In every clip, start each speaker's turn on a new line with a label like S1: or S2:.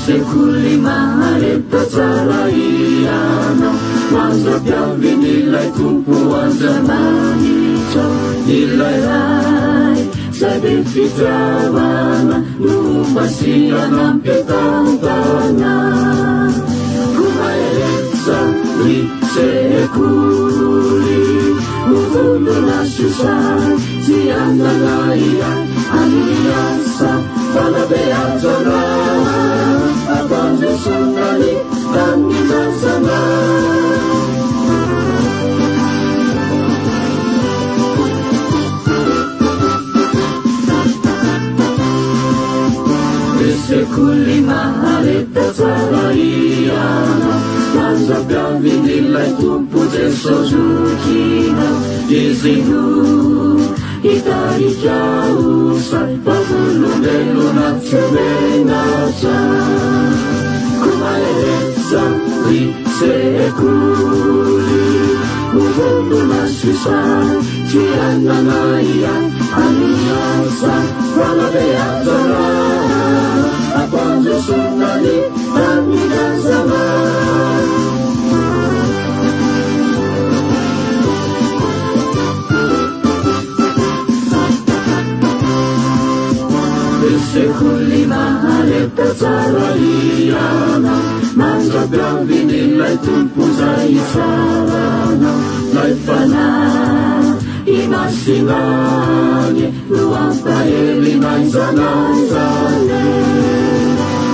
S1: sekoly mahareta tsara hianao, mandra-piavin'ilay Tompo Andriamanitra, ilay Ray izay be fitiavana no masiana mpitantana. Koa mahereza ry sekoly, ho vonona sy ho sahy, tsy hanana ahiahy amin'ny asa fanabeazana, fampandrosoana ny tanindrazana. Ry sekoly mahareta tsara hianao, mandra-piavin'ilay Tompo Jesosy zokinao, Izy no hitarika ho sahy vavolombelona tsy menatra. Koa mahereza ry sekoly, ho vonona sy sahy, tsy hanana ahiahy amin'ny asa fanabeazana, fampandrosoana ny tanindrazana. Sekoly mahareta tsara hianao, mandra-piavin'ilay Tompo izay hitsarana. Ilay Fanahy Masina anie no hampahery n'aiza n'aiza anie.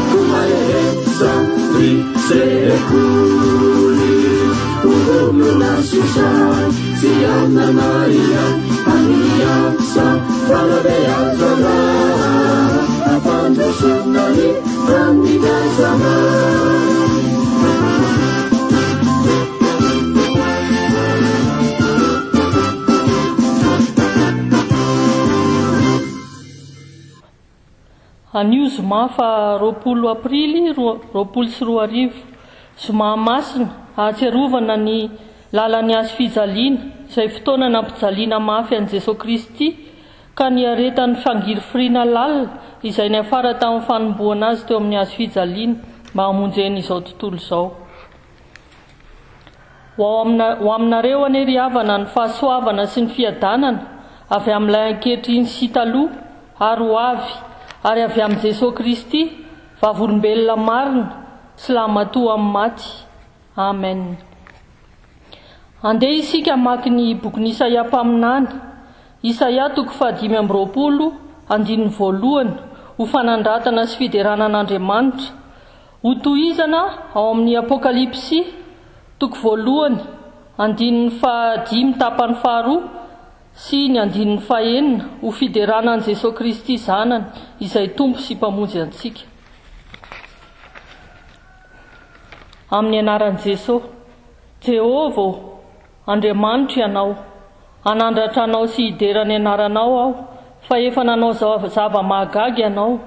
S1: Koa mahereza ry sekoly, ho vonona sy ho sahy, tsy hanana ahiahy amin'ny asa fanabeazana, fampandrosoana ny tanindrazana.
S2: Anio zoma faha 20 aprily 2020, zoma masina ahatsiarovana ny lalan'ny hazo fijaliana, izay fotoana nampijaliana mafy an'i Jesoa Kristy ka niaretany fangirifiriana lalina izay niafara tamin'ny fanomboana Azy teo amin'ny hazo fijaliana mba hamonjeny izao tontolo izao. Ho ao amina, ho aminareo anie ry havana ny fahasoavana sy ny fiadanana avy amin'ilay ankehitriny sy taloha ary ho avy, ary avy amin'i Jesoa Kristy, vavolombelona marina sy lahimatoa amin'ny maty. Amen. Andeha isika hamaky ny bokin'i Isaia mpaminany, Isaia toko faha-25, andininy voalohany, ho fanandratana sy fiderana an'Andriamanitra. Hotohizana ao amin'ny Apokalypsy, toko voalohany, andininy fahadimy tapany faharoa sy ny andininy fahenina, ho fiderana an'i Jesoa Kristy Zanany, izay Tompo sy Mpamonjy antsika. Amin'ny anaran'i Jesoa. Jehovah ô, Andriamanitro Ianao. Hanandratra Anao sy hidera ny anaranao aho, fa efa nanao zava-mahagaga Ianao,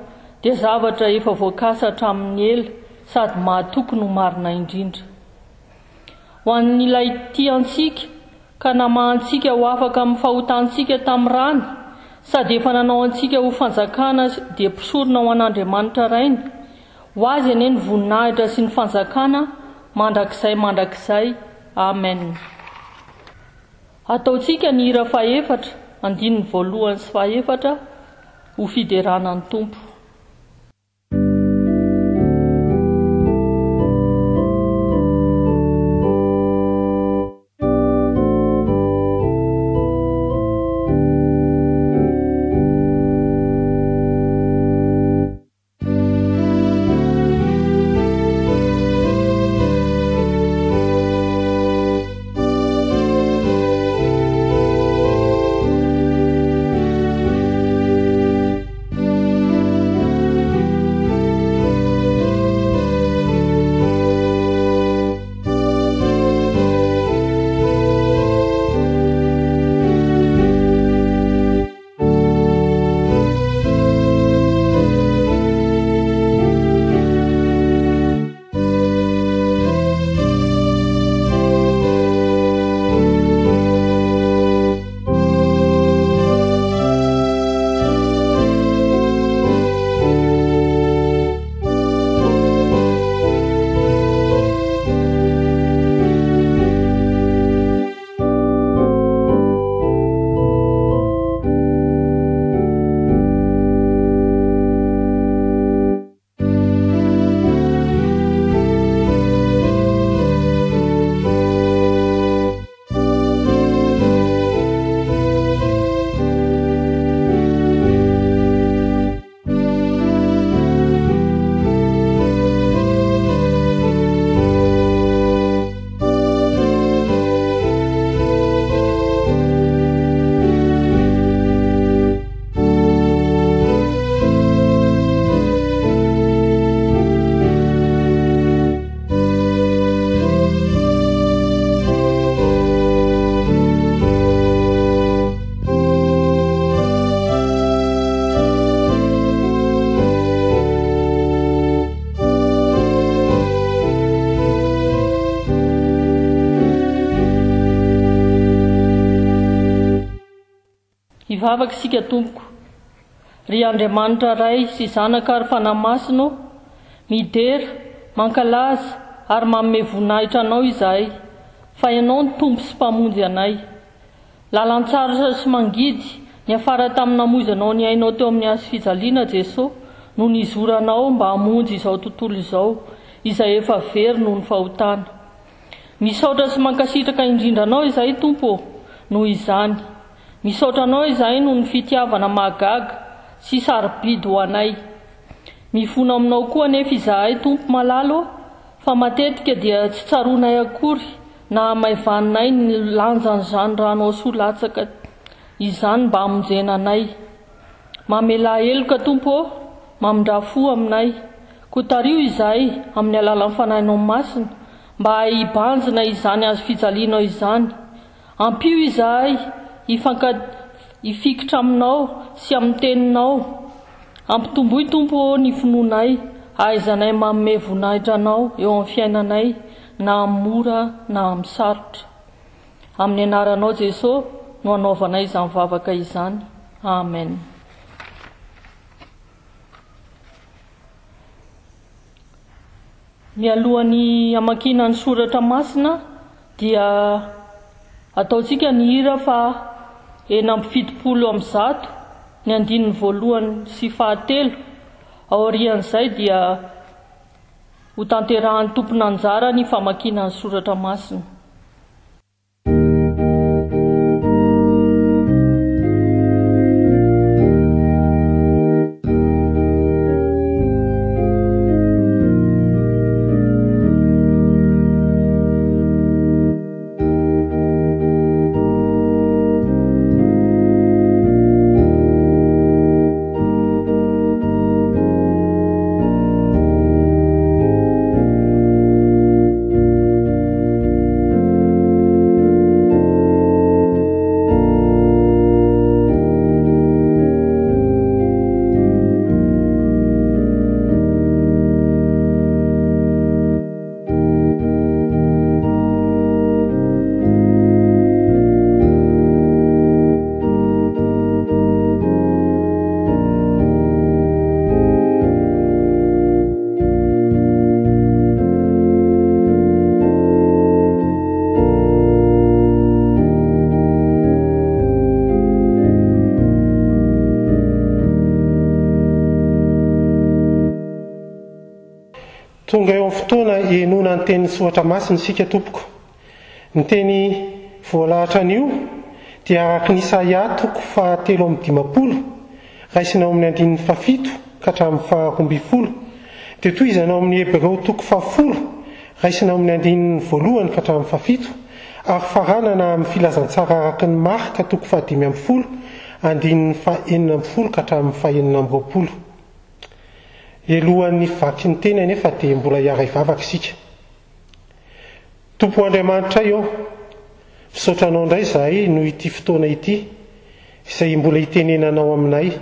S2: dia zavatra efa voakasa hatramin'ny ela sady mahatoky no marina indrindra. Ho an'Ilay tia antsika ka namaha antsika ho afaka amin'ny fahotantsika tamin'ny rany, sady efa nanao antsika ho fanjakana dia mpisorona ho an'Andriamanitra Rainy, ho Azy anie ny voninahitra sy ny fanjakana mandrakizay mandrakizay. Amen. Ataontsika ny hira fahefatra, andininy voalohany sy fahefatra, ho fiderana ny Tompo. Hivavaka isika tompoko. Ry Andriamanitra Ray sy Zanaka ary Fanahy Masina ô, midera, mankalaza ary manome voninahitra Anao izahay, fa Ianao no Tompo sy Mpamonjy anay. Lalan-tsarotra sy mangidy niafara tamin'ny namoizanao ny ainao teo amin'ny hazo fijaliana Jesoa no nizoranao mba hamonjy izao tontolo izao izay efa very noho ny fahotana. Misaotra sy mankasitraka indrindra Anao izahay Tompo ô, noho izany. Misaotra Anao izahay noho ny fitiavana mahagaga sy sarobidy ho anay. Mifona aminao koa anefa izahay Tompo malala ô, fa matetika dia tsy tsaroanay akory na hamaivaninay ny lanjan'izany ranao soa latsaka izany mba hamonjena anay. Mamelà heloka Tompo ô, mamindrà fo aminay. Koa tariho izahay amin'ny alalan'ny Fanahinao Masina mba hahay hibanjina izany hazofijalianao izany. Ampio izahay hifanka hifikitra aminao sy amin'ny Teninao. Ampitomboy Tompo ô ny finoanay hahaizanay manome voninahitra Anao eo amin'ny fiainanay na amin'ny mora na amin'ny sarotra. Amin'ny anaranao Jeso no anaovanay izany vavaka izany. Amen. Mialohan'ny hamakiana ny soratra masina dia ataontsika ny hira faha 176 ny andininy voalohany sy fahatelo, aorian'izay dia hotanterahan'ny tompon'anjara ny famakiana ny soratra masina.
S3: Tonga eo amin'ny fotoana henoana ny tenin'ny Soratra Masina isika tompoko. Ny teny voalahatra anio dia araka ny Isaia toko faha 53, raisina ao amin'ny andininy fahafito ka hatramin'ny faha 12, dia tohizana ao amin'ny Hebreo toko fahafolo, raisina ao amin'ny andininy voalohany ka hatramin'ny fahafito, ary faranana amin'ny Filazantsara araka ny Marka toko faha 15, andininy faha 16 ka hatramin'ny faha 26. Elohan'ny vaky ny teny anefa dia mbola hiara-hivavaka isika. Tompo Andriamanitray ô, misaotra Anao indray izahay noho ity fotoana ity izay mbola hitenenanao aminay,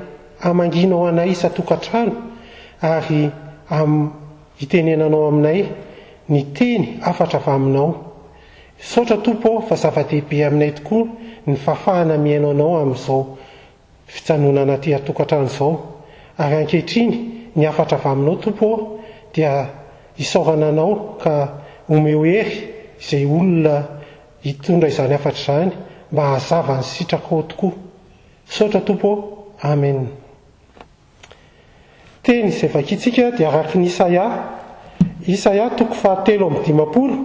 S3: hamangianao anay isan-tokantrano ary am hitenenanao aminay ny teny hafatra avy Aminao. Misaotra Tompo ô fa zava-dehibe aminay tokoa ny fahafahana mihaino Anao amin'izao fijanonana aty an-tokantrano izao. Ary ankehitriny, ny hafatra avy Aminao, Tompo ô, dia isaorana Anao ka omeo hery izay olona hitondra izany hafatra izany mba hahazava ny sitrakao tokoa. Misaotra Tompo ô. Amen. Teny izay vakintsika dia araka ny Isaia, Isaia toko faha 53,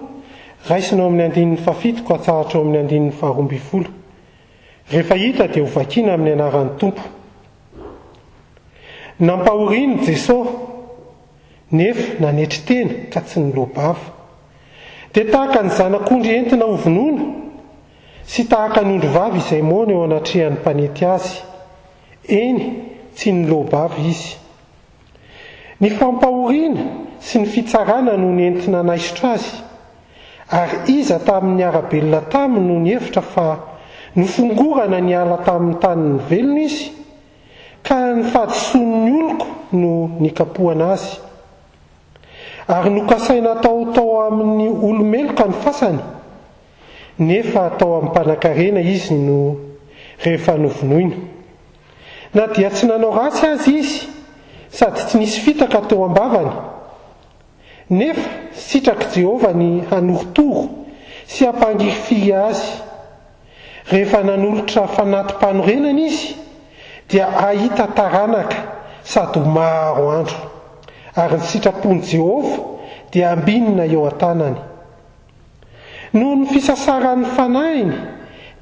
S3: raisina ao amin'ny andininy fahafito ka atsahatra ao amin'ny andininy faha 12. Rehefa hita dia ho vakiana amin'ny anaran'ny Tompo. Nampahorian'i Jesoa, nefa nanetry tena ka tsy niloa-bava. Dia tahaka ny zanak'ondry entina hovonoina, sy tahaka ny ondrivavy izay moana eo anatrehan'ny mpanety azy. Eny, tsy niloa-bava izy. Ny fampahoriana sy ny fitsarana no nenti-nanaisotra azy, ary iza tamin'ny niara-belona taminy no nihevitra fa nofongorana niala tamin'ny tanin'ny velona izy, ka ny fahadisoan'ny oloko no nikapohana azy. Ary nokasaina hatao tao amin'ny olo-meloka ny fasany, nefa tao amin'ny mpanankarena izy no rehefa novonoina. Na dia tsy nanao ratsy aza izy, sady tsy nisy fitaka teo am-bavany, nefa sitrak'i Jehovah ny hanorotoro sy hampangirifiry azy. Rehefa nanolotra fanati-panorenana izy, dia hahita taranaka sady ho maro andro, ary ny sitrapon'i Jehovah dia hambinina eo an-tanany. Noho ny fisasaran'ny fanahiny,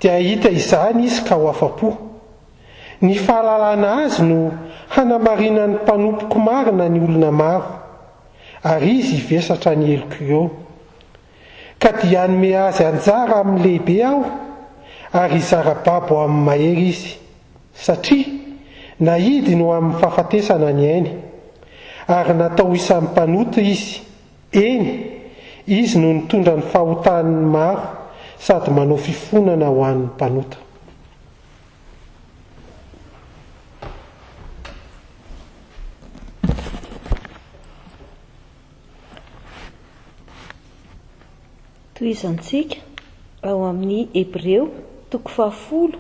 S3: dia hahita izany izy ka ho afa-po. Ny fahalalana azy no hanamarinan'ny mpanompoko marina ny olona maro, ary izy hivesatra ny helok'ireo. Ka dia hanome azy anjara amin'ny lehibe aho, ary hizara babo amin'ny mahery izy, satria nahidiny ho amin'ny fahafatesana ny ainy, ary natao ho isan'ny mpanota izy, eny, izy no nitondra ny fahotan'ny maro sady manao fifonana ho an'ny mpanota.
S4: Tohizantsika ao amin'ny Hebreo toko fahafolo,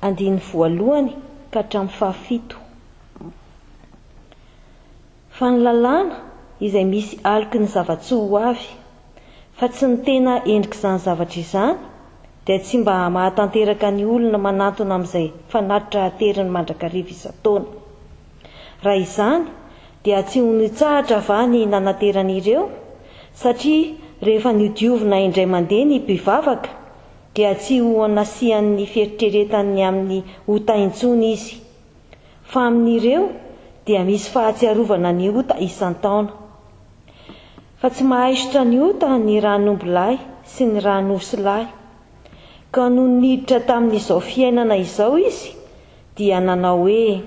S4: andininy voalohany ka hatramin'ny fahafito. Fa ny lalàna izay misy aloky ny zava-tsoa ho avy, fa tsy ny tena endrik'izany zavatra izany, dia tsy mba mahatanteraka ny olona manantona amin'izay fanatitra ateriny mandrakariva isan-taona. Raha izany, dia tsy ho nitsahatra va ny nanaterany ireo? Satria rehefa nodiovina indray mandeha ny mpivavaka, dia tsy ho nasian'ny fieritreretany ny amin'ny ota intsony izy. Fa amin'ireo dia misy fahatsiarovana ny ota isan-taona. Fa tsy mahaisotra ny ota ny ran'ombilahy sy ny ran'osilahy. Ka nony niditra tamin'izao fiainana izao izy dia nanao hoe,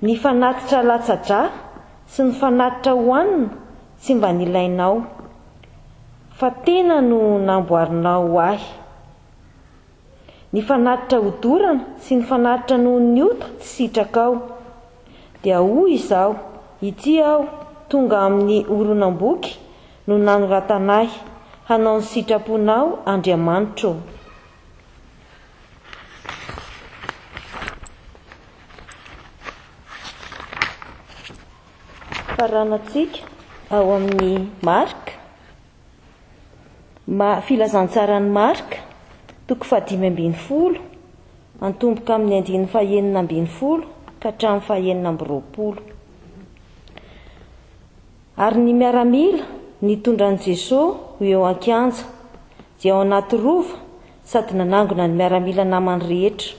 S4: Ny fanatitra latsa-drà sy ny fanatitra hohanina tsy mba nilainao, fa tena no namboarinao ho ahy. Ny fanatitra hodorana sy ny fanatitra noho ny ota tsy sitrakao. Dia hoy izaho, Ity aho, tonga amin'ny horonam-boky no nanoratana ahy, hanao ny sitraponao, Andriamanitro ô. Faranantsika ao amin'ny Marka. Ma, Filazantsaran'i Marka, toko fahadimy ambin'ny folo, antomboka amin'ny andininy fahenina ambin'ny folo ka hatramin'ny fahenina amby roapolo. Ary ny miaramila nitondra an'i Jesoa ho eo an-kianja, dia ao anaty rova, sady nanangona ny miaramila namany rehetra.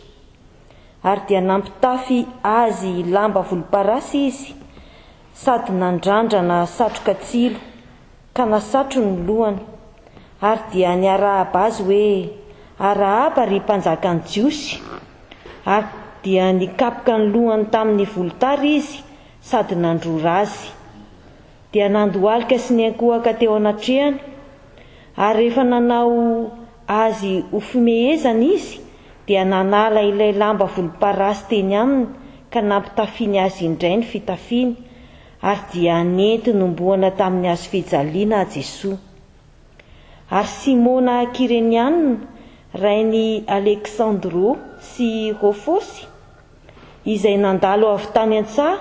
S4: Ary dia nampitafy azy lamba volomparasy izy, sady nandrandrana satroka tsilo. ka nasatrony ny lohany, ary dia niarahaba azy hoe, Arahaba, ry mpanjakan'ny Jiosy! Ary dia nikapoka ny lohany tamin'ny volotara izy sady nandrora azy. Dia nandohalika sy niankohoka teo anatrehany, ary rehefa nanao azy ho fimehezana izy, dia nanala ilay lamba volomparasy teny aminy ka nampitafiany azy indray ny fitafiany, Ary dia nenti-nomboana tamin'ny hazofijaliana Jesoa. Ary Simona Kyreniana, rain'i Aleksandro sy Rofosy, izay nandalo avy tany an-tsaha,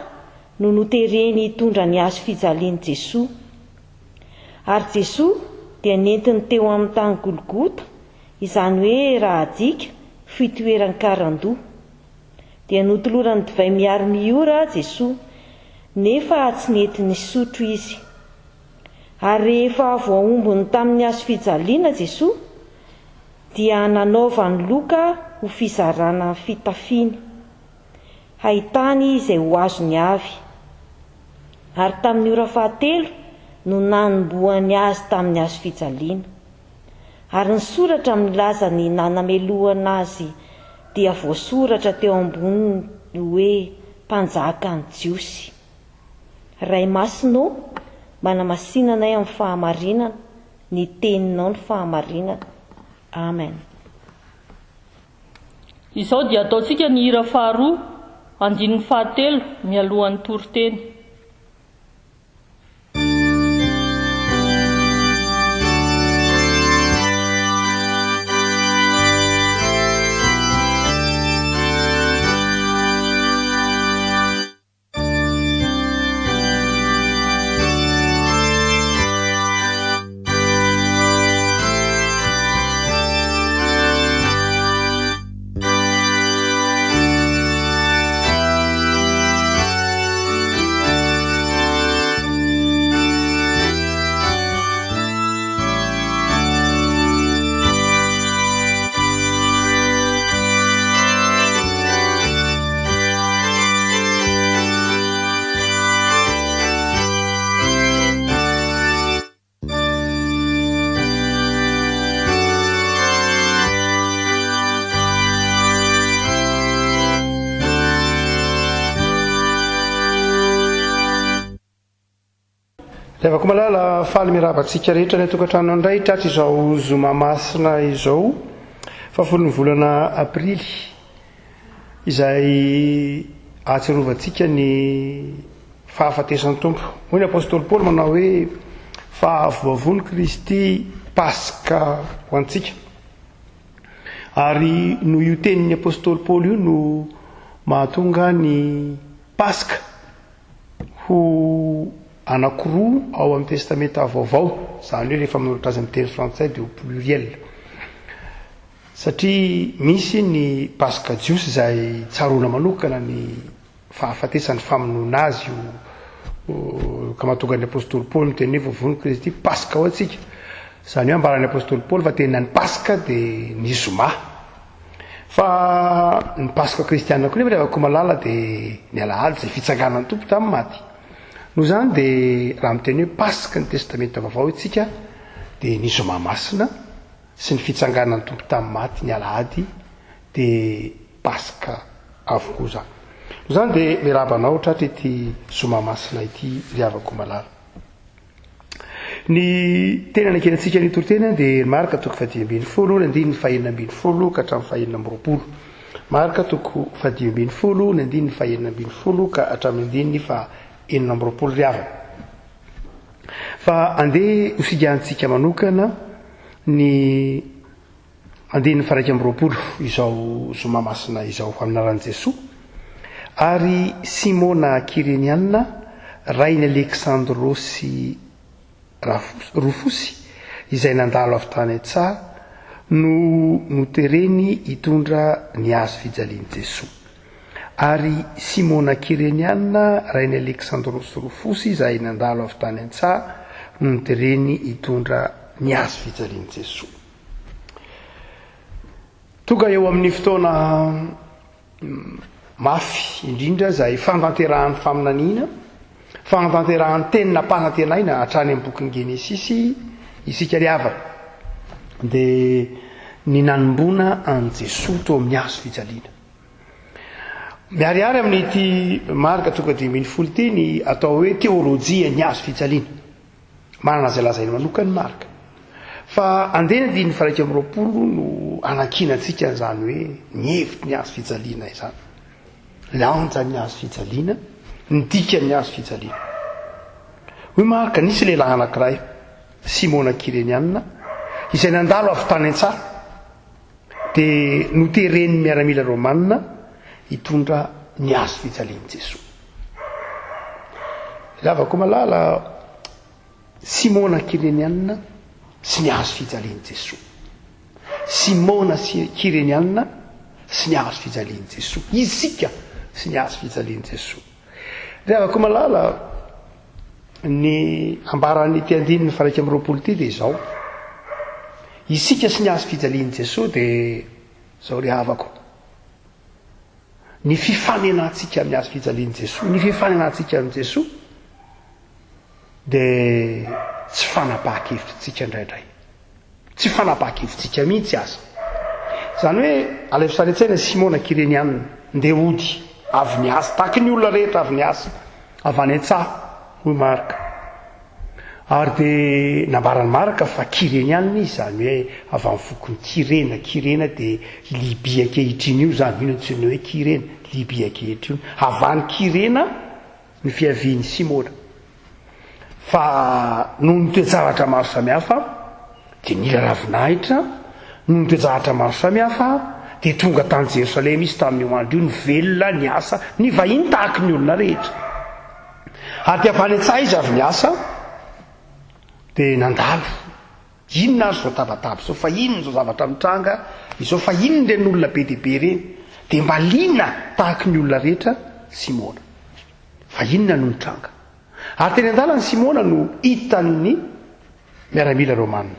S4: no notereny hitondra ny hazofijalian'i Jesoa. Ary Jesoa dia nentiny teo amin'ny tany Golgota, izany hoe raha adika, fitoeran-karandoha. Dia notolorany divay miharo miora Jesoa, nefa tsy nety nisotro izy. Ary rehefa voahombony tamin'ny hazofijaliana Jesoa, dia nanaovany loka ho fizarana fitafiany, hahitany izay ho azony avy. Ary tamin'ny ora fahatelo no nanombohany azy tamin'ny hazofijaliana. Ary ny soratra milaza ny nanamelohana azy dia voasoratra teo amboniny hoe Mpanjakan'ny Jiosy. Ray Masina ô, manamasina anay amin'ny fahamarinana, ny Teninao ny fahamarinana. Amen.
S2: Izao dia ataontsika ny hira faharoa, andininy fahatelo, mialohan'ny toriteny.
S3: Ry havako malala, faly miarahaba antsika rehetra any an-tokantrano indray tratry izao zoma masina izao, fahafolon'ny volana aprily, izay ahatsiarovantsika ny fahafatesan'ny Tompo. Hoy ny apostoly Paoly manao hoe fa voavono Kristy Paska ho antsika. Ary noho io tenin'ny apostoly Paoly io no mahatonga ny Paska ho anankiroa ao amin'ny Testamenta Vaovao, izany hoe rehefa manoratra azy amin'ny teny frantsay dia ho pluriel. Satria misy ny Paska jiosy izay tsaroana manokana ny fahafatesany, famonoana azy io, ka mahatonga ny apostoly Paoly miteny hoe voavono Kristy, Paska ho antsika. Izany hoe ambaran'ny apostoly Paoly fa tena ny Paska dia ny zoma. Fa ny Paska kristiana koa nefa ry havako malala dia ny alahady izay fitsanganan'ny Tompo tamin'ny maty. Noho izany dia raha miteny hoe Paska ny Testamenta Vaovao isika dia ny Zoma Masina sy ny fitsanganan'ny Tompo tamin'ny maty ny alahady dia Paska avokoa izany. Noho izany dia miarahaba anao tratra ity Zoma Masina ity ry havako malala. Ny teny anakirantsika ny toriteny dia Marka toko fahadimy ambin'ny folo ny andininy fahenina ambin'ny folo ka hatramin'ny fahenina amby roapolo. Marka toko fahadimy ambin'ny folo ny andininy fahenina ambin'ny folo ka hatramin'ny andininy fahenina amby roapolo ry havana. Fa andeha hosigahantsika manokana ny Andininy faha-21, Izao Zoma Masina izao, amin'ny anaran'i Jesoa, ary Simona Kyreniana, rain'i Aleksandro sy Rofosy, izay nandalo avy tany an-tsaha, no notereny hitondra ny hazo fijalian'i Jesoa. Ary Simona Kyreniana, rain'i Aleksandro sy Rofosy, izay nandalo avy tany an-tsaha, no notereny hitondra ny hazo fijalian'i Jesoa. Tonga eo amin'ny fotoana mafy indrindra izay fanatanterahan'ny faminaniana, fanatanterahan'ny teny nampanantenaina hatrany amin'ny bokin'ny Genesisy isika ry havana. Dia ny nanomboana an'i Jesoa teo amin'ny hazo fijaliana. Miharihary amin'ity Marka toko 15 ity ny atao hoe teolojian'ny hazo fijaliana. Manana izay lazainy manokana i Marka. Fa andeha ny andininy faha-21 no anankinantsika an'izany hoe ny hevitry ny hazo fijaliana izany. Lanjan'ny hazo fijaliana, ny dikan'ny hazo fijaliana. Hoy Marka, nisy lehilahy anankiray, Simona Kyreniana, izay nandalo avy tany an-tsaha, dia noteren'ny miaramila romana hitondra ny hazo fijalian'i Jesoa. Ry havako malala, Simona Kyreniana sy ny hazo fijalian'i Jesoa. Simona Kyreniana sy ny hazo fijalian'i Jesoa. Isika sy ny hazo fijalian'i Jesoa. Ry havako malala, ny ambaran'ity andininy faha-21 ity dia izao. Isika sy ny hazo fijalian'i Jesoa dia izao ry havako. Ny fifanenantsika amin'ny hazo fijalian'i Jesoa, ny fifanenantsika amin'i Jesoa dia tsy fanapahan-kevitritsika indraindray. Tsy fanapahan-kevitsika mihitsy aza. Izany hoe alaivo sary an-tsaina Simona Kyreniana, ndeha hody, avy niasa, tahaky ny olona rehetra avy niasa, avy any an-tsaha, hoy Marka. Ary dia nambaran'i Marka fa Kyreniana izy, izany hoe avy amin'ny fokon'i Kyrena. Kyrena dia i Libia ankehitriny io izany, io no antsoina hoe Kyrena, Libia ankehitriny. Avy any Kyrena ny fiavian'i Simona. Fa noho ny toe-javatra maro samihafa dia nila ravinahitra, noho ny toe-javatra maro samihafa dia tonga tany Jerosalema izy tamin'io andro io, nivelona, niasa, nivahiny tahaky ny olona rehetra. Ary dia avy any an-tsaha izy avy niasa dia nandalo. Inona ary izao tabataba izao? Fa inona izao zavatra mitranga izao? Fa inona ireny olona be dia be ireny? Dia mba liana tahaky ny olona rehetra Simona. Fa inona no nitranga? Ary teny an-dalana Simona no hitan'ny miaramila romana.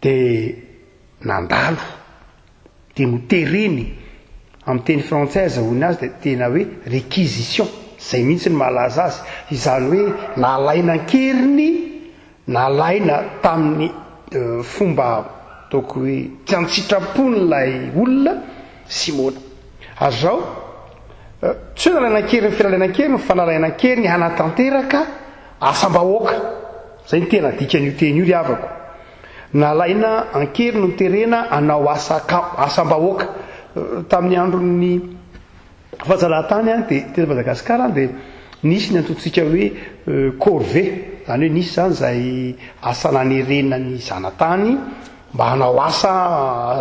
S3: Dia nandalo, dia notereny, amin'ny teny frantsay azahoany azy dia tena hoe réquisition, izay mihitsy no mahalaza azy, izany hoe nalaina an-keriny, nalaina tamin'ny fomba ataoko hoe tsy an-tsitrapon'ilay olona Simona. Ary izao, tsy hoe nalaina an-keriny fialana an-keriny fa nalaina an-keriny hanatanteraka.
S5: Asam-bahoaka, izay no tena dikan'io teny io ry havako. Nalaina an-kery noterena hanao asa asam-bahoaka. Tamin'ny andron'ny fahazaran-tany dia teto Madagasikara dia nisy ny antsointsika hoe corvée, izany hoe nisy izany izay asa nanerena ny zanatany Mba hanao asa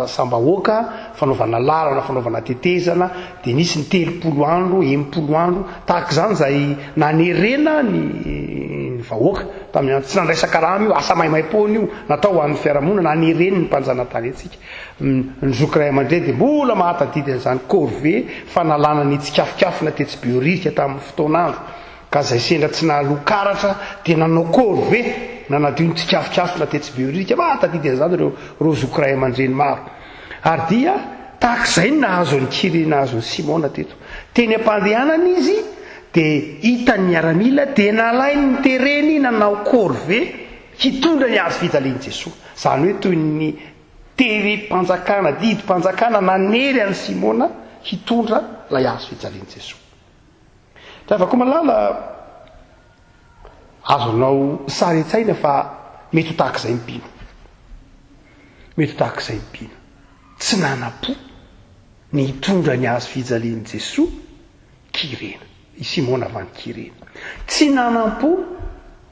S5: asam-bahoaka, fanaovana lalana, fanaovana tetezana, dia nisy ny 30 andro, 60 andro, tahaka izany izay nanerena ny ny vahoaka tamin'ny andro, tsy nandraisan-karama io, asa maimaim-poana io, natao ho an'ny fiarahamonina, nanereny ny mpanjanatany antsika. Ny zoky ray aman-dreny dia mbola mahatadidy an'izany corvée fanalana ny tsikafonkafona tetsy Behoririka tamin'ny fotoan'andro. Ka zay sendra tsy nahaloa karatra dia nanao corvée nanadio ny tsikafonkafona tetsy Behoririka, mahatadidy an'izany ireo ireo zoky ray aman-dreny maro. Ary dia tahaka izay ny nahazo an'i Kyrie nahazo an'i Simona teto. Teny am-pandehanana izy dia hitan'ny miaramila dia nalainy ny tereny nanao corvée hitondra ny hazo fijalian'i Jesoa. Izany hoe toy ny terem-panjakana, didim-panjakana nanery an'i Simona hitondra ilay hazo fijalian'i Jesoa. Ravakomalala, azonao sary an-tsaina fa mety ho tahaka izay ny mpino. Mety ho tahaka izay ny mpino. Tsy nanam-po ny hitondra ny hazo fijalian'i Jesoa Kirena, i Simona avy any Kirena. Tsy nanam-po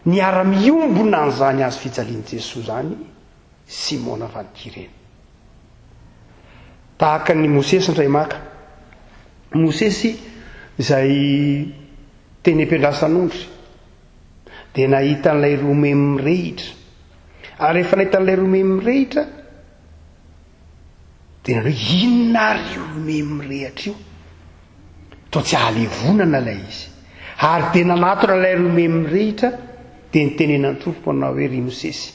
S5: niara-miombona an'izany hazo fijalian'i Jesoa izany Simona avy any Kirena. Tahaka an'i Mosesy indray maka. Mosesy izay teny am-piandrasan'ondry dia nahita an'ilay romemy mirehitra. Ary rehefa nahita an'ilay romemy mirehitra dia nanao hoe inona ary io romemy mirehitra io? Toa tsy ahalevonana ilay izy. Ary dia nanatona ilay romemy mirehitra dia nitenenan'ny Tompo manao hoe ry Mosesy,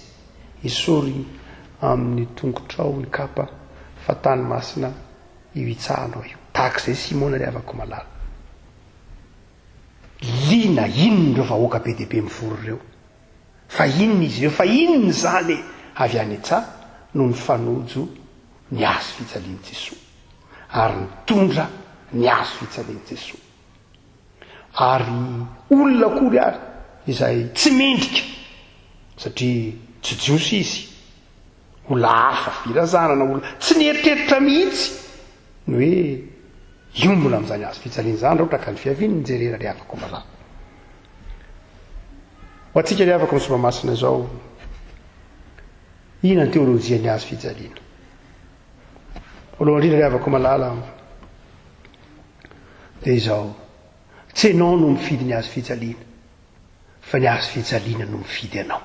S5: Esory amin'ny tongotrao ny kapa fa tany masina io hitsahanao io. Tahaka izay Simona ry havako malala. Liana inona ireo vahoaka be dia be mivory ireo? Fa inona izy ireo? Fa inona izany e? Avy any an-tsaha no nifanojo ny hazo fijalian'i Jesoa ary nitondra ny hazo fijalian'i Jesoa. Ary olona akory ary izay tsy mendrika satria tsy jiosy izy, olona hafa firazanana, olona tsy nieritreritra mihitsy ny hoe hiombona amin'izany hazo fijaliana izany raha ohatra ka ny fiaviany no jerena ry havako malala. Ho antsika ry havako ny zoma masina izao, inona ny teolojian'ny hazo fijaliana? Voalohany indrindra ry havako malala, dia izao, tsy ianao no mifidy ny hazo fijaliana, fa ny hazo fijaliana no mifidy anao.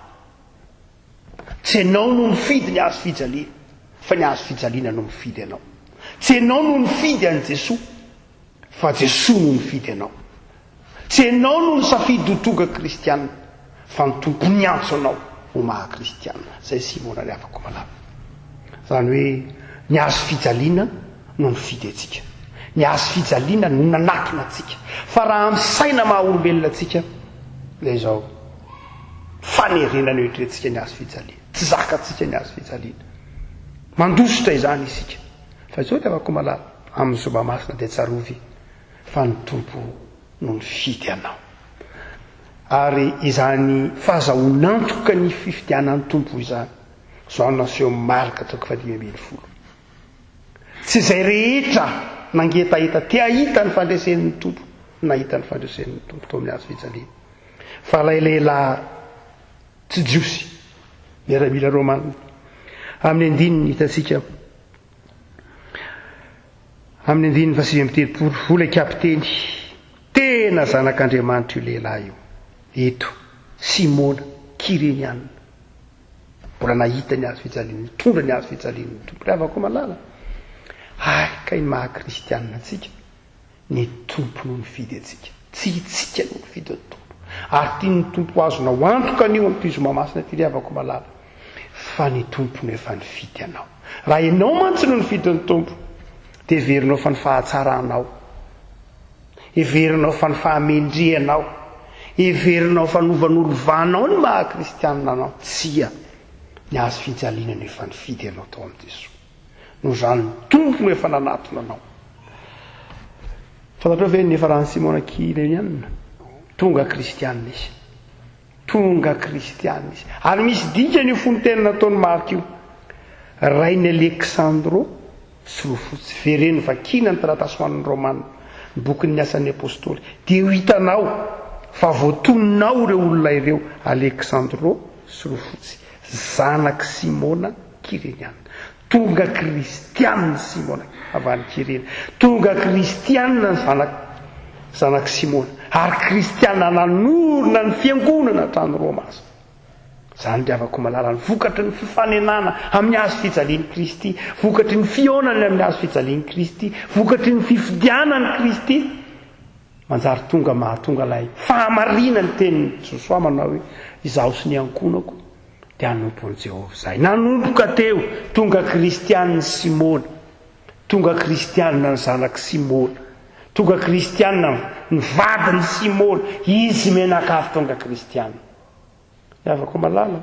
S5: Tsy ianao no mifidy ny hazo fijaliana, fa ny hazo fijaliana no mifidy anao. Tsy ianao no nifidy an'i Jesoa, fa Jesoa no nifidy anao. Tsy ianao no nisafidy ho tonga kristiana, fa ny Tompo niantso anao ho maha kristiana. Izay Simona ry havako malala. Izany hoe ny hazo fijaliana no nifidy antsika. Ny hazo fijaliana no nanatona antsika. Fa raha amin'ny saina maha olombelona antsika dia izao fanerena no eritreretintsika ny hazo fijaliana. Tsy zakantsika ny hazo fijaliana. Mandositra izany isika. Fa izao ry havako malala, amin'ny zoma masina dia tsarovy fa ny Tompo no nifidy anao. Ary izany fahazahoan'antoka ny fifidianan'ny Tompo izany, izao no nasehon'i Marka toko fahadimy ambin'ny folo. Tsy izay rehetra nangetaheta te hahita ny fandresen'ny Tompo no nahita ny fandresen'ny Tompo tao amin'ny hazo fijaliana. Fa ilay lehilahy tsy jiosy, miaramila romana, amin'ny andininy hitantsika amin'ny andininy faha-39, hoy ilay kapiteny, tena zanak'Andriamanitra io lehilahy io. Eto, Simona, Kyreniana. Mbola nahita ny hazo fijaliana, nitondra ny hazo fijalian'ny Tompo. Ry havako malala, hay kay ny maha kristianina antsika, ny Tompo no nifidy antsika. Tsy itsika no nifidy ny Tompo. Ary tian'ny Tompo ho azonao antoka anio amin'ity zoma masina ity ry havako malala, fa ny Tompo no efa nifidy anao. Raha ianao mantsy no nifidy ny Tompo, dia heverinao fa ny fahatsaranao, Heverinao fa ny fahamendrehanao, heverinao fa novanolovanao ny maha kristianina anao. Tsia, ny hazo fijaliana no efa nifidy anao tao amin'i Jesoa. Noho izany ny Tompo no efa nanatona anao. Fantatrao ve ny niafaran'i Simona Kyreniana? Tonga kristianina izy. Tonga kristiana izy. Ary misy dikany io fononteny nataon'i Marka io. Rain'i Aleksandro sy Rofotsy. Vereno vakiana ny taratasy ho an'ny Romana, ny bokin'ny Asan'ny Apostoly. Dia ho hitanao fa voatonona ao ireo olona ireo, Aleksandro sy Rofotsy, zanak'i Simona Kyreniana. Tonga kristiana i Simona avy any Kyrene. Tonga kristiana ny zanak, zanak'i Simona. Ary kristiana nanorina ny fiangonana hatrany Roma aza. Izany ry havako malala ny vokatry ny fifanenana amin'ny hazo fijalian'i Kristy, vokatry ny fihaonany amin'ny hazo fijalian'i Kristy, vokatry ny fifidianan'i Kristy. Manjary tonga mahatonga ilay fahamarinan'ny tenin'i Josoa manao hoe, Izaho sy ny ankohonako dia hanompo an'i Jehovah izahay. Nanomboka teo, tonga kristianina i Simona, tonga kristianina ny zanak'i Simona, tonga kristianina ny vadin'i Simona, izy mianakavy tonga kristianina. Ry havako malala,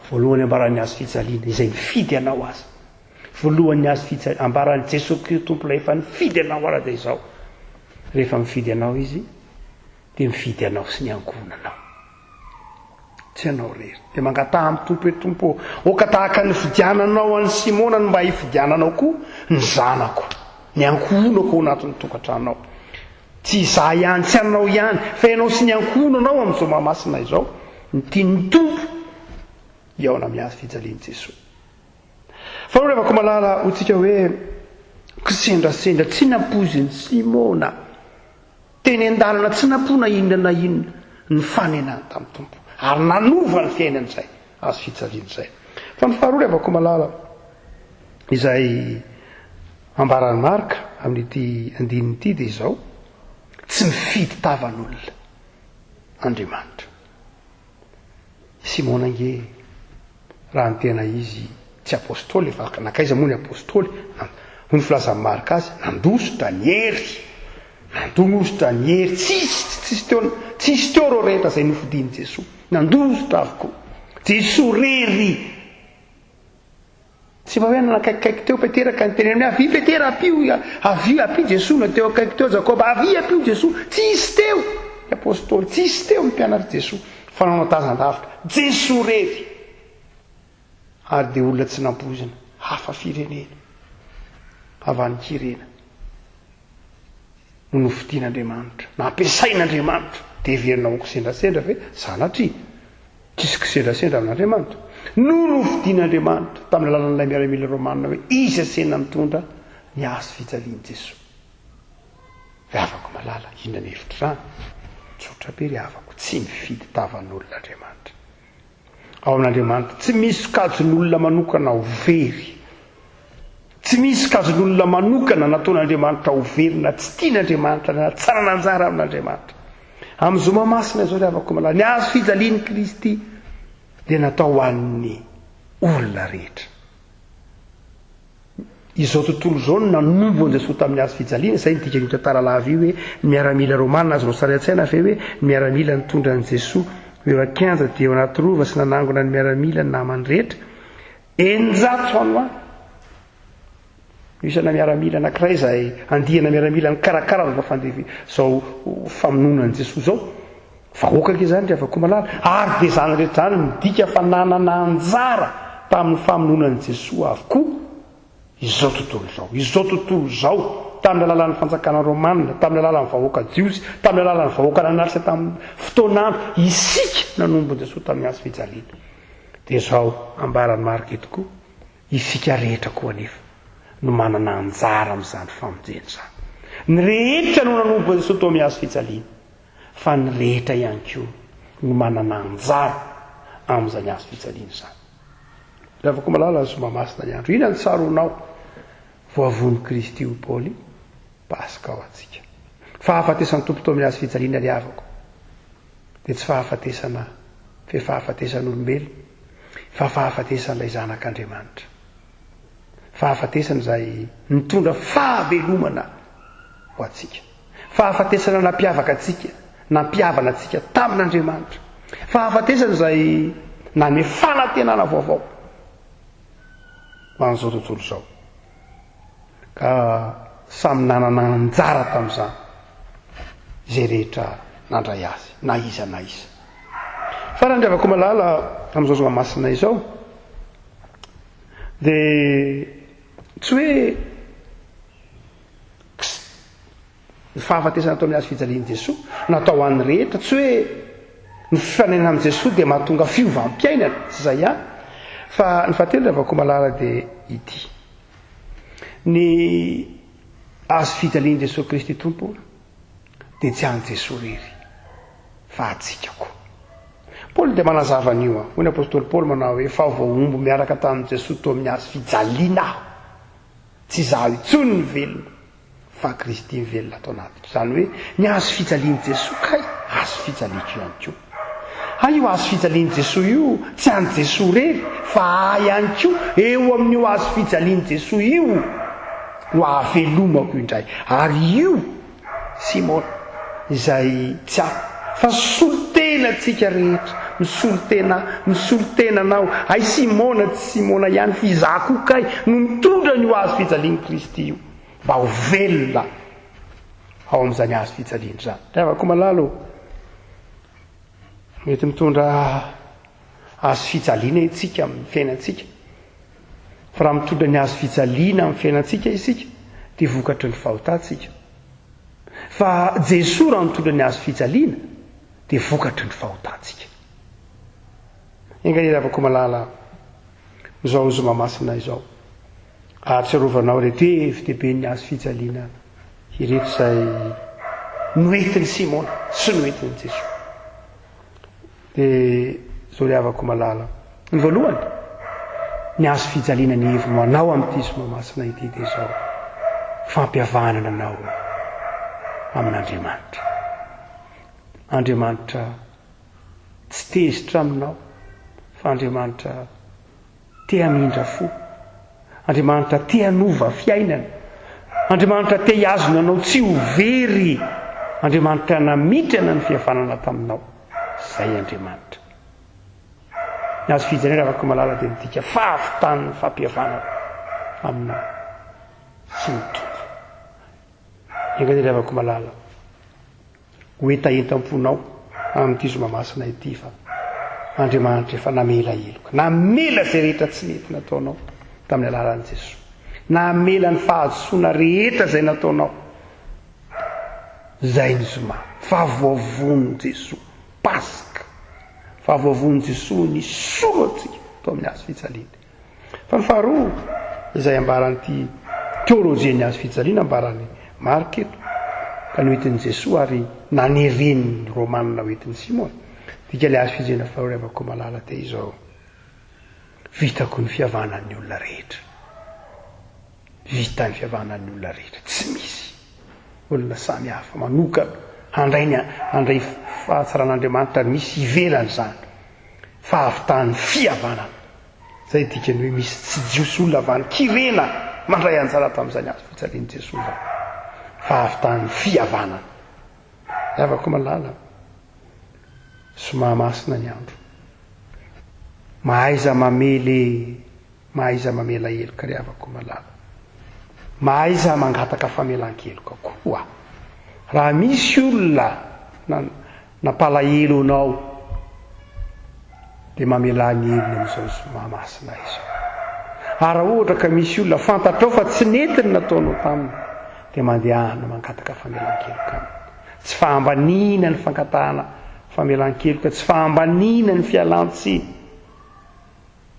S5: voalohany ambaran'ny hazo fijaliana, izay nifidy anao aza. Voalohan'ny hazo fijaliana, ambaran'i Jesoa Kristy Tompo ilay efa nifidy anao ara dia izao. Rehefa mifidy anao Izy, dia mifidy anao sy ny ankohonanao. Tsy ianao irery. Dia mangataha amin'ny Tompo hoe, Tompo ô, aoka tahaka ny nifidiananao an'i Simona no mba hifidiananao koa ny zanako, ny ankohonako ao anatin'ny tokantranonao. Tsy izaho ihany, tsy anao ihany, fa ianao sy ny ankohonanao amin'izao Mahamasina izao no tian'ny Tompo hihaona amin'ny hazo fijalian'i Jesoa. Fa ry havako malala, hoy tsika hoe, kisendrasendra tsy nampoizin'i Simona teny an-dalana tsy nampoina inona na inona ny fanenany tamin'ny Tompo ary nanova ny fiainany izay hazo fijaliana izay. Fa ny faharoa ry havako malala, izay Ambaran'i Marka amin'ity andininy ity dia izao, Tsy mifidy tavan'olona Andriamanitra. I Simona ange, raha ny tena izy, tsy apostoly, fa nankaiza moa ny apostoly? Hoy ny filazan'i Marka azy, nandositra, niery, nandositra, niery, tsisy, tsisy teo, tsisy teo ireo rehetra izay nofidin'i Jesoa, nandositra avokoa. Jesoa rery. Tsy mba hoe nanakaikikaiky teo Petera ka niteny aminy, Avia Petera, ampio, avia, ampio Jesoa, na teo akaiky teo Jakoba, avia ampio Jesoa. Tsisy teo ny Apôstôly, tsisy teo ny mpianatr'i Jesoa, fa nanao tazan-davitra. Jesoa irery! Ary dia olona tsy nampoizina, hafa firenena, avy any Kyrena, no nofidin'Andriamanitra, nampiasain'Andriamanitra. Dia heverina ho kisendrasendra ve? Sanatria! Tsisy kisendrasendra amin'Andriamanitra. No nofidin'Andriamanitra tamin'ny alalan'ilay miaramila romana hoe izy asena mitondra ny hazo fijalian'i Jesoa. Ry havako malala, inona ny hevitr'izany? Tsotra be ry havako, tsy mifidy tavan'olona Andriamanitra. Ao amin'Andriamanitra, tsy misy sokajin'olona manokana ho very. Tsy misy sokajin'olona manokana nataon'Andriamanitra ho very na tsy tian'Andriamanitra na tsy nanana anjara amin'Andriamanitra. Amin'ny zoma masina izao ry havako malala, ny hazo fijalian'i Kristy dia natao ho an'ny olona rehetra. Izao tontolo izao no nanombo an'i Jesoa tamin'ny hazo fijaliana, izay ny dikan'io tantara lava io hoe ny miaramila romana, azonao sary an-tsaina ve hoe ny miaramila nitondra an'i Jesoa ho eo an-kianja dia eo anaty rova sy nanangona ny miaramila ny namany rehetra, 600 any ho any. Isana miaramila anankiray izay andiana miaramila nikarakara izao fandevi izao famonoana an'i Jesoa izao. Vahoaka ange izany ry havako malala. Ary dia izany rehetra izany midika fa nanana anjara tamin'ny famonoana an'i Jesoa avokoa izao tontolo izao. Izao tontolo izao tamin'ny alalan'ny fanjakana romana, tamin'ny alalan'ny vahoaka jiosy, tamin'ny alalan'ny vahoaka nanatrika tamin'ny fotoan'andro, isika nanombo an'i Jesoa tamin'ny hazo fijaliana. Dia izao ambaran'i Marka eto koa. Isika rehetra koa anefa no manana anjara amin'izany famonjena izany. Ny rehetra no nanompo an'i Jesoa tao amin'ny hazo fijaliana, fa ny rehetra ihany koa no manana anjara amin'izany hazo fijaliana izany. Ry havako malala, ny Zoma Masina ny andro. Inona no tsaroanao voavono Kristy ho Paoly Paska ho antsika? Fahafatesan'ny Tompo tao amin'ny hazo fijaliana ry havako. dia tsy fahafatesana fe fahafatesan'olombelona fa fahafatesan'ilay Zanak'Andriamanitra. Fahafatesana izay nitondra fahavelomana ho antsika. Fahafatesana nampiavaka antsika, nampihavana antsika tamin'Andriamanitra. Fahafatesana izay nanome fanantenana vaovao ho an'izao tontolo izao. Ka samy nanana anjara tamin'izany izay rehetra nandray azy, na iza na iza. Farany ry havako malala amin'izao zoma masina izao dia tsy hoe Ny fahafatesana tao amin'ny hazo fijalian'i Jesoa, natao ho an'ny rehetra, tsy hoe ny fifanenana amin'i Jesoa dia mahatonga fiovam-piainana, tsy izay ihany. Fa ny fahatelo ry havako malala dia ity. Ny hazo fijalian'i Jesoa Kristy Tompo dia tsy an'i Jesoa irery, fa antsika koa. Paoly dia manazava an'io. Hoy ny apostoly Paoly manao hoe, fa voahombo miaraka tamin'i Jesoa teo amin'ny hazo fijaliana aho. Tsy izaho intsony ny velona, fa Kristy mivelona ato anatiko. Izany hoe ny hazo fijalian'i Jesoa kay hazo fijaliako ihany koa. Hay io hazo fijalian'i Jesoa io tsy an'i Jesoa irery fa ahy ihany koa, eo amin'io hazo fijalian'i Jesoa io no ahavelomako indray. Ary io Simona izay tsy hafa fa solontena antsika rehetra, misolo tena ahy, misolo tena anao, hay Simona tsy Simona ihany fa izaho koa kay no mitondra an'io hazo fijalian'i Kristy io. Mba ho velona ao amin'izany hazo fijaliana izany. Ry havako malala ô, mety mitondra hazo fijaliana isika amin'ny fiainantsika. Fa raha mitondra ny hazo fijaliana amin'ny fiainantsika isika, dia vokatry ny fahotantsika. Fa Jesoa raha nitondra ny hazo fijaliana, dia vokatry ny fahotantsika. Enga anie ry havako malala, izao zoma masina izao. Ahatsiarovanao ireto hevi-dehiben'ny hazo fijaliana ireto izay noentin'i Simona sy noentin'i Jesoa. Dia izao ry havako malala. Ny voalohany, ny hazo fijaliana ny heviny ho anao amin'ity zoma masina ity dia izao, fampihavanana anao amin'Andriamanitra. Andriamanitra tsy tezitra aminao fa Andriamanitra Te hamindra fo. Andriamanitra te hanova fiainana. Andriamanitra te hihazona anao tsy ho very. Andriamanitra namitrana ny fihavanana taminao. Izay Andriamanitra. Ny hazo fijaliana ravako malala dia midika fahavitan'ny fampihavanana aminao sy ny Tompo. Enga anie ry havako malala ho hetahetam-ponao amin'ity zoma masina ity fa Andriamanitra efa namela heloka, namela izay rehetra tsy nety nataonao tamin'ny alalan'i Jesoa, namela ny fahadisoana rehetra izay nataonao. Izay ny zoma fa voavono Jesoa, Paska, fa voavono Jesoa nisolo antsika tao amin'ny hazo fijaliana. Fa ny faharoa, izay ambaran'ity teolojian'ny hazo fijaliana ambaran'i Marka eto, ka noentin'i Jesoa ary naneren'ny Romanina hoentin'i Simona, dika ilay hazo fijaliana faharoa ry havako malala dia izao, vitako ny fihavanan'ny olona rehetra. Vita ny fihavanan'ny olona rehetra, tsy misy olona samy hafa manokana handray ny handray fahatsaran'Andriamanitra misy ivelan'izany fahavitan'ny fihavanana. Izay dikany hoe misy tsy Jiosy olona avy any Kyrena mandray anjara tamin'izany hazo fijalian'i Jesoa izany. Fahavitan'ny fihavanana. Ry havako malala, somahamasina ny andro. Mahaiza mamely e, mahaiza mamela heloka ry havako malala. Mahaiza mangataka famelan-keloka koa. Raha misy olona Nampalahelo anao dia mamelà ny helony amin'izao zoma masina izao. Ary raha ohatra ka misy olona fantatrao fa tsy nety ny nataonao taminy dia mandehana mangataka famelan-keloka aminy. Tsy fahambaniana ny fangatahana famelan-keloka, tsy fahambaniana ny fialan-tsiny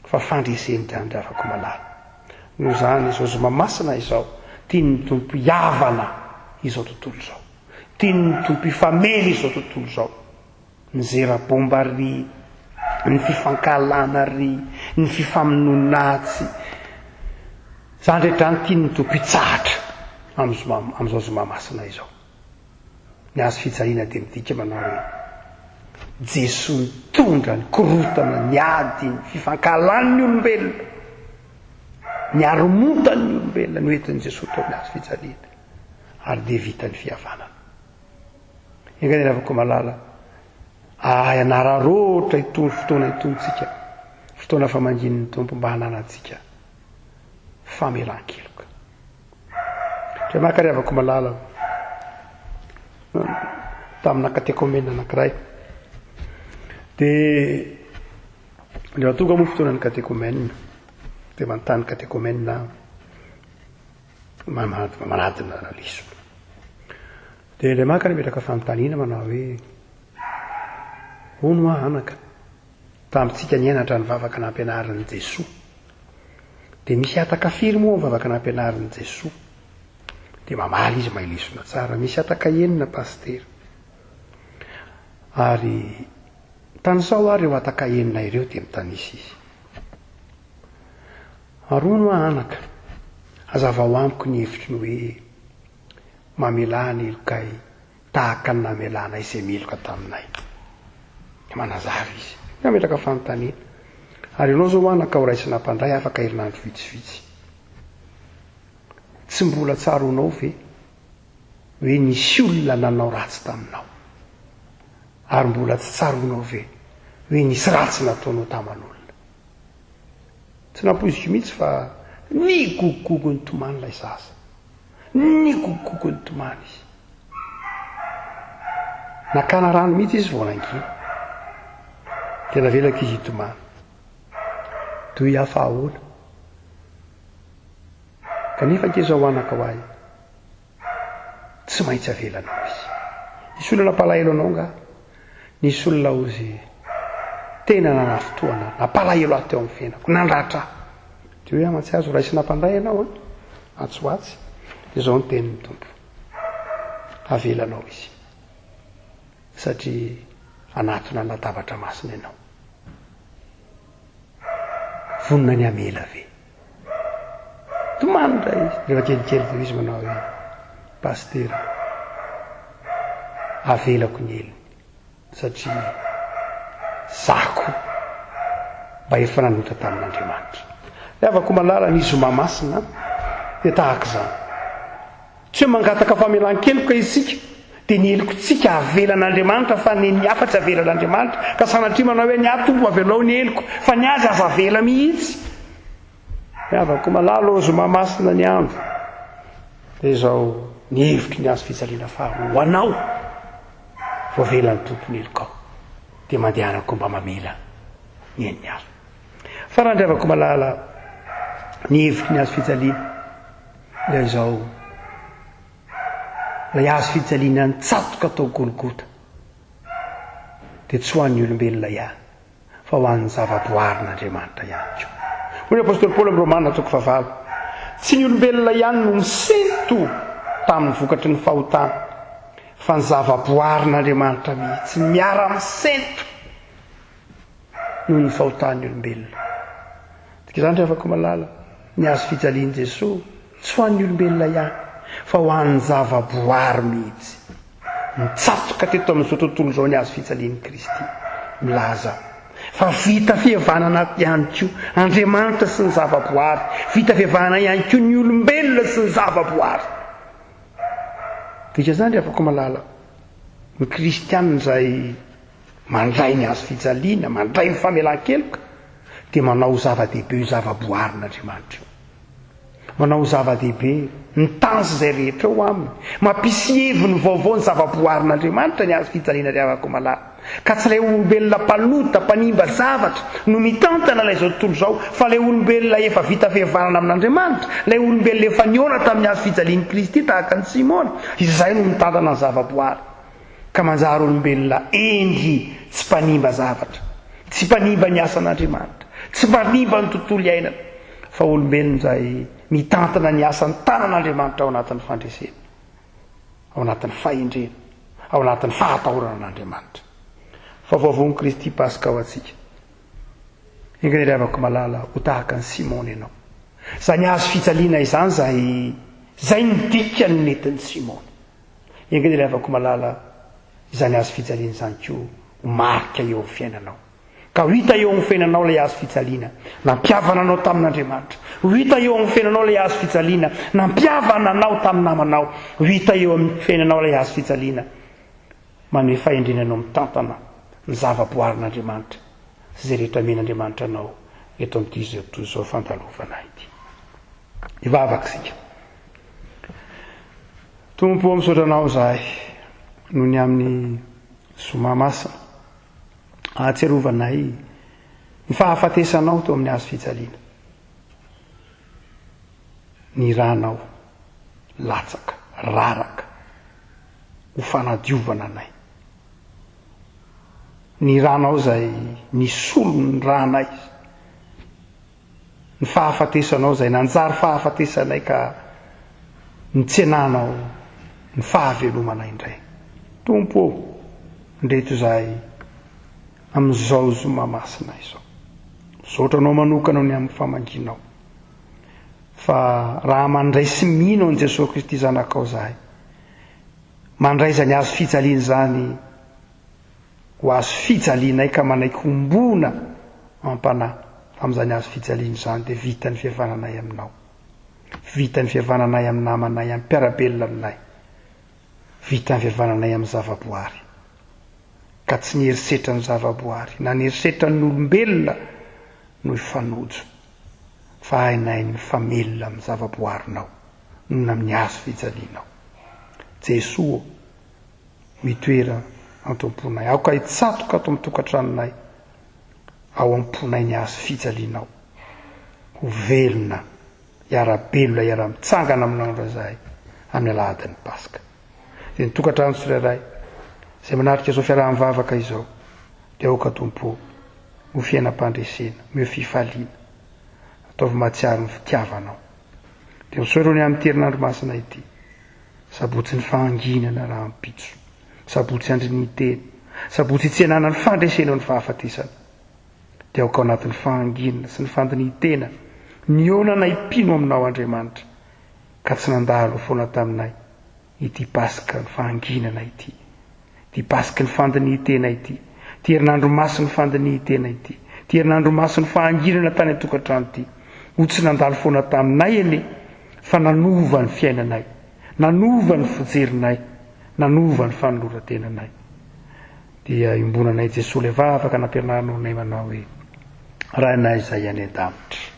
S5: fa fandresen'ny Andriavako malala. Noho izany izao zoma masina izao, tian'ny Tompo hihavana izao tontolo izao. Tian'ny Tompo hifamely izao tontolo izao. Ny zera bomba ry, ny fifankahalana ry, ny fifamonoana atsy. Izany rehetra izany tian'ny Tompo hitsahatra amin'izao zoma masina izao. Ny hazo fijaliana dia midika manao hoe Jesoa nitondra ny korontana, ny ady, ny fifankahalan'ny olombelona, ny haromontan'ny olombelona noentin'i Jesoa tao amin'ny hazo fijaliana. ary dia vita ny fihavanana. Enga anie ravako malala, ahay hanararaotra itony fotoana itony tsika, fotoana famangian'ny Tompo mba hananantsika famelan-keloka. Ndray maka ry havako malala, tamina katekomena anankiray. Dia rehefa tonga moa fotoanan'ny katekomena, dia manontany katekomena aho, manadina lesona. Dia ilay maka nametraka fanontaniana manao hoe, hono hoa anaka, tamintsika nianatra ny vavaka nampianarin'i Jesoa, dia misy hataka firy moa ny vavaka nampianarin'i Jesoa? Dia mamaly izy mahay lesona tsara, misy hataka enina pasitera. Ary tanisao ary ireo hataka enina ireo dia mitanisa izy. Ary hono hoa anaka, hazavao amiko ny hevitry ny hoe mamelà ny helokay tahaka ny namelanay izay meloka taminay. Dia manazava izy. Nametraka fanontaniana. Ary ianao izao anaka ho raisina mpandray afaka herinandro vitsivitsy. Tsy mbola tsaroanao ve hoe nisy olona nanao ratsy taminao? Ary mbola tsy tsaroanao ve hoe nisy ratsy nataonao taman'olona? Tsy nampoiziko mihitsy fa nigogogogo nitomany ilay zaza. Nigogogogo nitomany izy. Nakana rano mihitsy izy vao nangina. Dia navelako izy hitomany. Toy aho fa ahoana? Kanefa ange izao anaka ho ahy, tsy maintsy avelanao izy. Nisy olona nampalahelo anao angaha? Nisy olona hozy tena nanafintohana, nampalahelo ahy teo amin'ny fiainako, nandratra ahy. Dia hoe aho mantsy azo raisina mpandray ianao an, atsy ho atsy. Dia izao ny tenin'ny Tompo, avelanao izy, satria hanatona ny latabatra masina ianao. Vonona ny hamela ve? Tomany indray izy. Rehefa kelikely teo izy manao hoe, Pasitera, avelako ny helony satria za koa mba efa nanota tamin'Andriamanitra. Ry havako malala, ny zoma masina dia tahaka izany. Tsy hoe mangataka famelan-keloka isika dia ny helokontsika avelan'Andriamanitra fa ny ny hafa tsy avelan'Andriamanitra. Ka sanatria manao hoe ny ahy Tompo avelao ny heloko fa ny azy aza avela mihitsy. Ry havako malala ô, zoma masina ny andro dia izao ny hevitry ny hazo fijaliana faharoa ho anao voavelan'ny Tompo ny helokao dia mandehana koa mba mamela ny an'ny hafa. Fa raha ndry havako malala ny hevitry ny hazo fijaliana dia izao ilay hazo fijaliana nitsatoka tao Golgota dia tsy ho an'ny olombelona ihany fa ho an'ny zavaboarin'Andriamanitra ihany koa. Hoy ny apostoly Paoly amin'ny Romana toko fahavalo, Tsy ny olombelona ihany no nisento tamin'ny vokatry ny fahotana, fa ny zavaboarin'Andriamanitra mihitsy miara-misento noho ny fahotan'ny olombelona. Dika izany ry havako malala, ny hazo fijalian'i Jesoa tsy ho an'ny olombelona ihany, fa ho an'ny zavaboary mihitsy. Nitsatoka teto amin'izao tontolo izao ny hazo fijalian'i Kristy, milaza fa vita fihavanana ihany koa Andriamanitra sy ny zavaboary, vita fihavanana ihany koa ny olombelona sy ny zavaboary. Dika izany ry havako malala, ny kristianina izay mandray ny hazo fijaliana, mandray ny famelan-keloka, dia manao ho zava-dehibe io zavaboarin'Andriamanitra io. Manao ho zava-dehibe ny tany sy izay rehetra eo aminy. Mampisy heviny vaovao ny zava-boarin'Andriamanitra ny hazo fijaliana ry havako malala. Ka tsy ilay olombelona mpanota, mpanimba zavatra no mitantana ilay izao tontolo izao, fa ilay olombelona efa vita fihavanana amin'Andriamanitra, ilay olombelona efa nihaona tamin'ny hazo fijalian'i Kristy tahaka an'i Simona, izay no mitantana ny zava-boary. Ka manjary olombelona hendry tsy mpanimba zavatra, tsy mpanimba ny asan'Andriamanitra, tsy mpanimba ny tontolo iainana, fa olombelona izay mitantana ny asan'ny tanan'Andriamanitra ao anatin'ny fandresena, ao anatin'ny fahendrena, ao anatin'ny fahatahorana an'Andriamanitra. Fa voavono Kristy Paska ho antsika. Enga anie ry havako malala ho tahaka an'i Simona ianao. Izany hazo fijaliana izany izay izay ny dikany nentin'i Simona. Enga anie ry havako malala izany hazo fijaliana izany koa ho marika eo amin'ny fiainanao. Ka ho hita eo amin'ny fiainanao ilay hazo fijaliana nampihavana anao tamin'Andriamanitra. Ho hita eo amin'ny fiainanao ilay hazo fijaliana nampihavana anao tamin'ny namanao. Ho hita eo amin'ny fiainanao ilay hazo fijaliana manome fahendrena anao mitantana ny zava-boarin'Andriamanitra sy izay rehetra amen'Andriamanitra anao eto amin'ity izao tontolo izao fandalovana ity. Hivavaka isika. Tompo ô, misaotra Anao izahay noho ny amin'ny Zoma Masina. Ahatsiarovanay ny fahafatesanao teo amin'ny hazo fijaliana. Ny ranao latsaka, raraka ho fanadiovana anay. Ny ranao izay nisolo ny ranay. Ny fahafatesanao izay nanjary fahafatesanay ka nitsenanao ny fahavelomanay indray. Tompo ô, ndreto izahay amin'izao zoma masina izao. Misaotra Anao manokana ny amin'ny famangianao. Fa raha mandray sy mino an'i Jesoa Kristy Zanakao izahay, mandray izany hazo fijaliana izany ho hazo fijalianay ka manaiky hombona am-panahy amin'izany hazo fijaliana izany dia vita ny fihavananay aminao. Vita ny fihavananay amin'ny namanay, amin'ny mpiara-belona aminay. Vita ny fihavananay amin'ny zavaboary. Ka tsy ny herisetran'ny zavaboary na ny herisetran'ny olombelona no hifanojo fa hainay ny mifamelona amin'ny zavaboarinao noho amin'ny hazo fijalianao. Jesoa ô! Mitoera ato am-ponay. Aoka hitsatoka ato amin'ny tokantranonay, ao am-ponay ny hazo fijalianao. Ho velona, hiara-belona, hiara-mitsangana aminao indray izahay amin'ny alahadin'ny Paska. Dia ny tokantrano tsirairay izay manatrika izao fiaraha-mivavaka izao, dia aoka Tompo ho fiainam-pandresena, omeo fifaliana. Ataovy mahatsiaro ny fitiavanao. Dia misaotra ny amin'ity herinandro masina ity. Sabotsy ny fahanginana rahampitso. Sabotsy andrinitena. Sabotsy itsenana ny fandresena ny fahafatesana. Dia aoka ao anatin'ny fahanginana sy ny fandinihitena nihaonanay mpino aminao Andriamanitra ka tsy nandalo foana taminay ity Paska ny fahanginana ity. Ity Paska ny fandinihitena ity. Ity herinandro masin'ny fandinihitena ity. Ity herinandro masin'ny fahanginana tany an-tokantrano ity. Ho tsy nandalo foana taminay anie fa nanova ny fiainanay, nanova ny fijerinay, nanova ny fanoloran-tenanay. Dia iombonanay Jesoa ilay vavaka nampianarinao anay manao hoe, Rainay izay any an-danitra.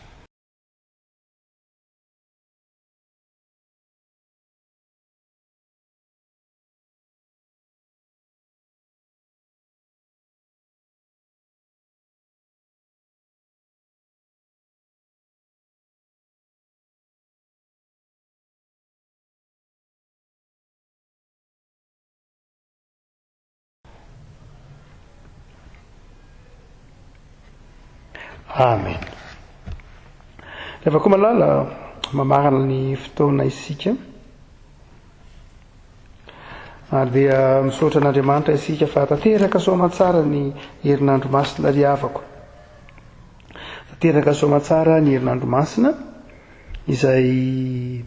S5: Amen. Rehefa koa malala mamarana ny fotoana isika. Ary dia misaotra an'Andriamanitra isika fa tanteraka soamantsara ny herinandro masina ry havako. Tanteraka soamantsara ny herinandro masina izay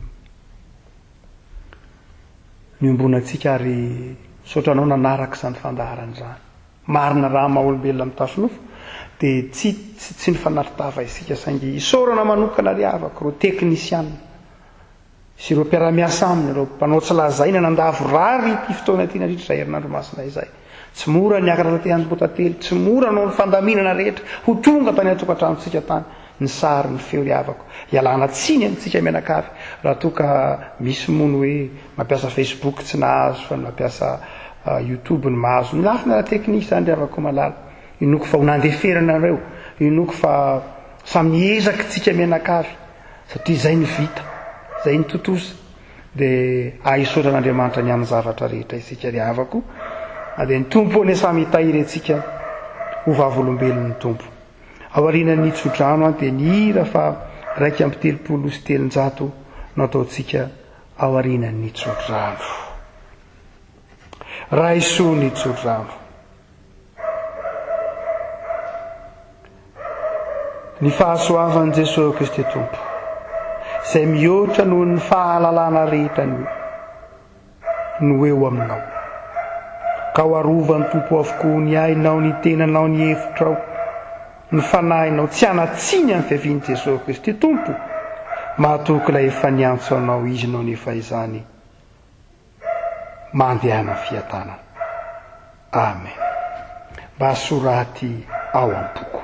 S5: niombonantsika ary misaotra anao nanaraka izany fandaharana izany. Marina raha maha olombelona mitafy nofo dia tsy tsy nifanary-tava isika saingy isaorana manokana ry havako ireo teknisiana sy ireo mpiara-miasa aminy, ireo mpanao tsy lazaina nandavorary ity fotoana ity nandritra izay herinandro masina izay. Tsy mora ny niakatra taty Ambohitately, tsy mora noho ny fandaminana rehetra ho tonga tany an-tokantranontsika tany ny sary, ny feo ry havako. Ialana tsiny amintsika mianakavy raha toa ka misy moa ny hoe mampiasa Facebook tsy nahazo fa ny mampiasa YouTube no mahazo. Ny lafiny ara-teknika izany ry havako malala. Inoako fa ho nandeferana anareo, inoako fa samy niezaka isika mianakavy. Satria izay no vita, izay no tontosa, dia ahisaotra an'Andriamanitra ny amin'ny zavatra rehetra isika ry havako, dia ny Tompo anie samy hitahiry antsika ho vavolombelon'ny Tompo. Aorianan'ny tsodrano dia ny hira fa 331 no ataontsika aorianan'ny tsodrano. Raiso ny tsodrano. Ny fahasoavan'i Jesoa Kristy Tompo, izay mihoatra noho ny fahalalana rehetra ny no eo aminao. Ka ho arovan'ny Tompo avokoa ny ainao, ny tenanao, ny hevitrao, ny fanahinao, tsy hanan-tsiny amin'ny fiavian'i Jesoa Kristy Tompo. Mahatoky ilay efa niantso anao Izy no nefa izany. Mandehana fiadanana. Amen. Mba soraty ao am-poko.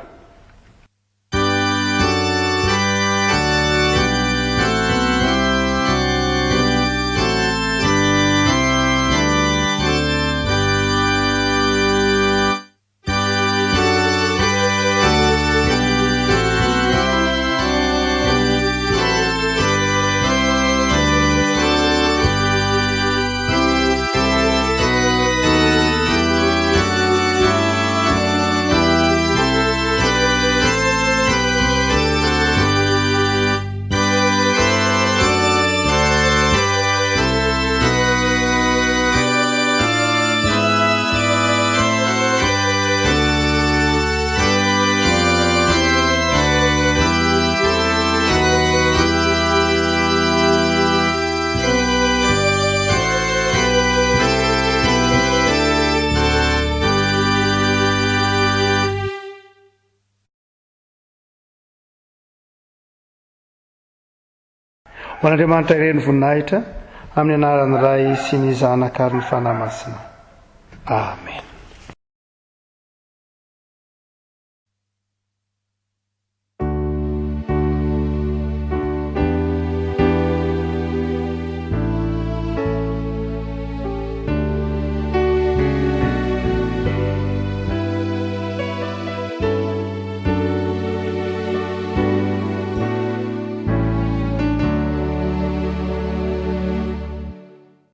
S5: Ho an'Andriamanitra irery ny voninahitra, amin'ny anaran'ny Ray sy ny Zanaka ary ny Fanahy Masina. Amen.